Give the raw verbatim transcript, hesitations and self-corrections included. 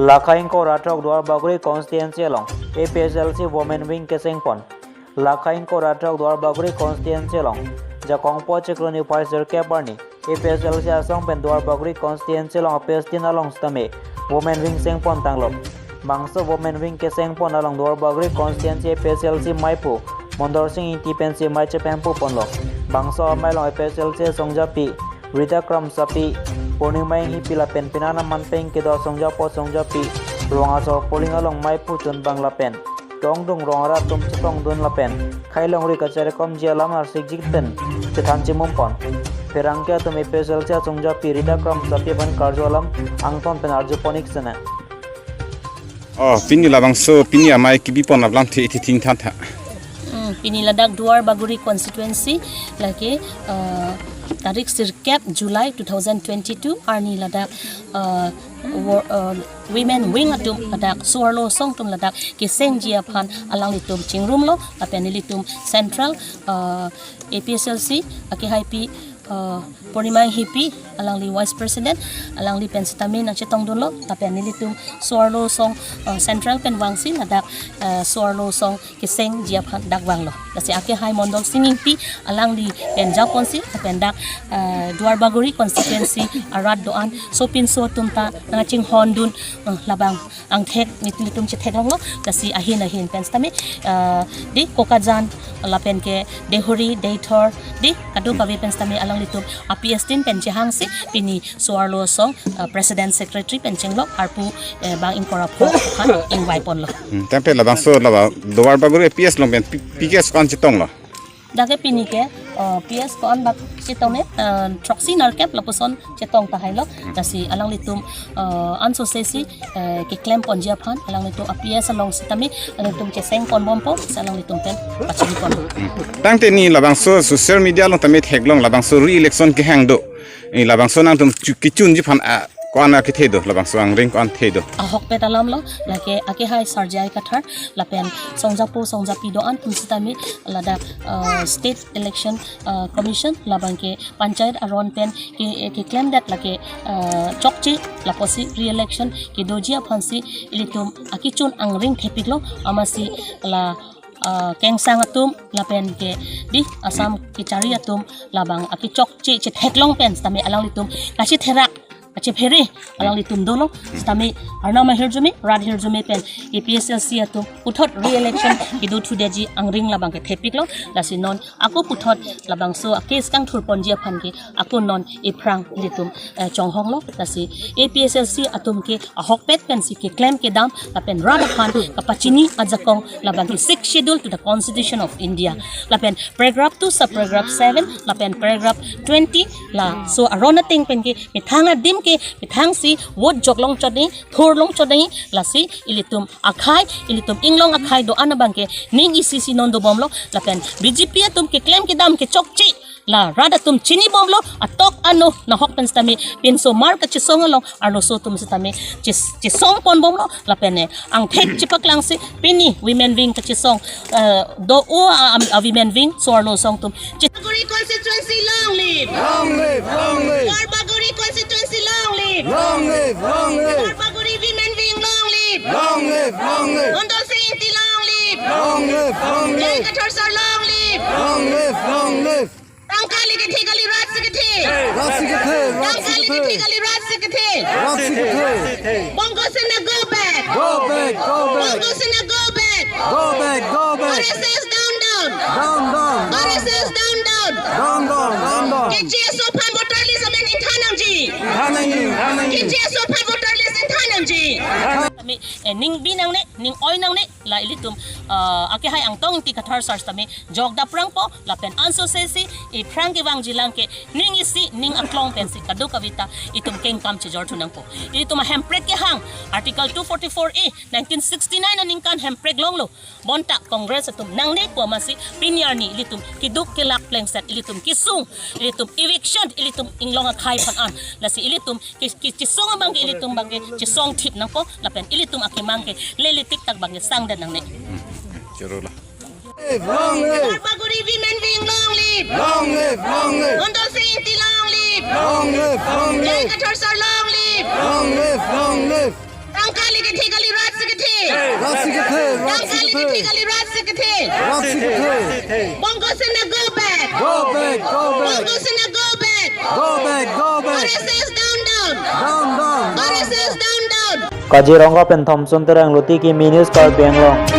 Lakha ingkoi ra throk Duarbagori constituency along A P H L C Women Wing kesengpon. Lakha ingkoi ra throk Duarbagori constituency along Jakong po chiklo ni phai sirkep arni A P H L C asong pen Duarbagori constituency along A P H L C along sitame Women Wing sengpon tanglo. Bangso Women Wing kesengpon along Duarbagori constituency A P H L C maiphu Mondol Sing Ingti pensi mai chepemphu ponlo. Bangso amei along A P H L C asongjapi Rita Kramsapi, Purnima Enghipi lapen penang aman pen kedo asongjapo asongjapi Rong Asor polling along maiphu chunbang lapen tongdung rong arat atum chetongdun lapen khei longri kacherekomji alam arsikjik pen chethan chimumpon. Pherangke atum A P H L C asongjapi Rita Kramsapi aphan karju alam angton pen arjupon ik sene. Oh, pini labangso, pini amei kebipon ablang the, the thing than tha. Hmm, pini ladak Duarbagori constituency lake, uh, tarik sirkep July two thousand twenty-two arni ladak, uh, wo-, uh, Women Wing atum ladak so-arlo asong atum ladak kesengji aphan alanglitum chingrumlo lapen nelitum central, uh, A P H L C akehaipi, uh, Purnima Enghipi, alangli vice president, alangli pen sitame nangchetongdunlo lapen nelitum so-arlo asong, uh, central pen vangsi ladak, uh, so-arlo asong kesengji aphan dak vanglo. Lasi akehai Mondol Sing Ingti alangli pen japonsi lapen dak, uh, Duarbagori constituency arat do-an sopinso atum ta nangchinghondun, uh, labang angthek nelitum chetheklonglo. Lasi ahin ahin pen sitame, uh, di Kokajan lapen ke Deihori, Deithor, di kadokave pen sitame alanglitum A P S team pen chehangsi pini so-arlo asong, uh, president secretary pen chenglok arpu, eh, bang ingkoi ra pho aphan ingvaiponlo. Hmm, tangte labangso laba Duarbagori A P S along pen P-, P K S ko-an chetonglo. Dak ke pini ke, uh, P S ko-an bak chetong ne, uh, throksi nerkep lapuson chetong tahailo. Lasi alanglitum, uh, ansose si, uh, keklemponji aphan alanglitum A P S along sitame alanglitum chesengponbompo, si alanglitum pen pachiniponpo. Tangte ni labangso social media along tame theklong labangso re-election kehang do. Ni labangso nangtum chu-, kechunji aphan a ko-an akethe do, labangso angring ko-an the do. Ahokpet alamlo, lake akehai Sarjai Kathar lapen songjapo songjapi do-an atum sitame ladak, uh, State Election, uh, Commission labang ke panchayat aron pen ke, keklemdet lake, uh, chokche lapusi re-election kedoji aphansi ilitum akechun angring thepiklo, amatsi la, uh, kengsang atum lapen ke di Assam kechari atum labang akechokche chetheklong pen sitame alanglitum kachetherak kachephere alanglitum dolo. Sitame Arnam ahirjume, rat ahirjume pen A P H L C atum puthot re-election kedo thudeji angring labang ke thepiklo. Lasi non ako puthot labangso a-case kangthurponji aphan ke ako non iphrang ilitum, eh, chonghonglo. Lasi A P H L C atum ke ahokpet pensi keklem kedam lapen rat aphan kapachini ajakong labang ke Sixth Schedule to the Constitution of India lapen paragraph two, subparagraph seven lapen paragraph twenty, laso aron ateng pen ke methang adim ke methangsi vote joklong chodei, thurlong chodei, lasi ilitum akhei, ilitum inglong akhei do-an abang ke ning isi si non dobomlo lapen B J P atum keklem kedam kechokche la rat atum chinibomlo, atok ano nahok pen sitame pinsomar kachesong along arloso atum sitame ches-, chesongponbomlo lapen, eh, angthek chepaklangsi pini Women Wing kachesong, eh, do-o a, a, a Women Wing so-arlo asong atum. Che- Duarbagori constituency long live! Long live, long live! Duarbagori constituency long live! Long live, long live! Duarbagori Women Wing long live! Long live, long live! Mondol Sing Ingti long live! Long live, long live! Jai Kathar sir long live! Long live, long live! Tangka le kethe kali, rat si kethe. Rat si kethe, rat si kethe. Tangka le kethe kali, rat si kethe. Rat si kethe. Bongo Sena go back. Go back, go back. Bongo Sena go back. Go back, go back. R S S down, down. Down, down, down. R S S down, down. Down, down, down, down. Keche aso aphan voter list amen ingthan nangji. Ingthan nangji, ingthan nangji. Keche aso aphan voter list ingthan nangji. Ingthan nangji. Kami, eh, ning bi nangne, ning oi nangne, la ilitum, ah, akehai Angtong Ingti Kathar sar sitame jok daprangpo, lapen ansose si iphrang kevangjilang ke ning isi ning aklong pensi kadokave ta itum kengkam chejor thunangpo. Ilitum ahemprek kehang Article two forty-four A, nineteen sixty-nine aningkan hemprek longlo. Bonta Congress atum nangne pu amatsi pini arni ilitum keduk kelak plengset, ilitum kesung, ilitum eviction, ilitum inglong akhei aphan an. Lasi ilitum ke, ke, kesung abang ke ilitum abang ke chesong thip nangpo, lapen ilitum akemang ke lele tik tak abang ke sangdet nangne. Choro la. Long live! Duarbagori Women Wing long live! Long live, long live! Mondol Sing Ingti long live! Long live, long live! Jai Kathar sir long live! Long live, long live! Tangka le Sikethe kali, rat sikethe. Rat sikethe. Bongo Sena, go back. Go back, go back. Bongo Sena, go back. Go back, go back. R S S down, down. Down, down, down. R S S down, down. Kaziranga pen Thompson Terang, Luti Kimi News, Karbi Anglong.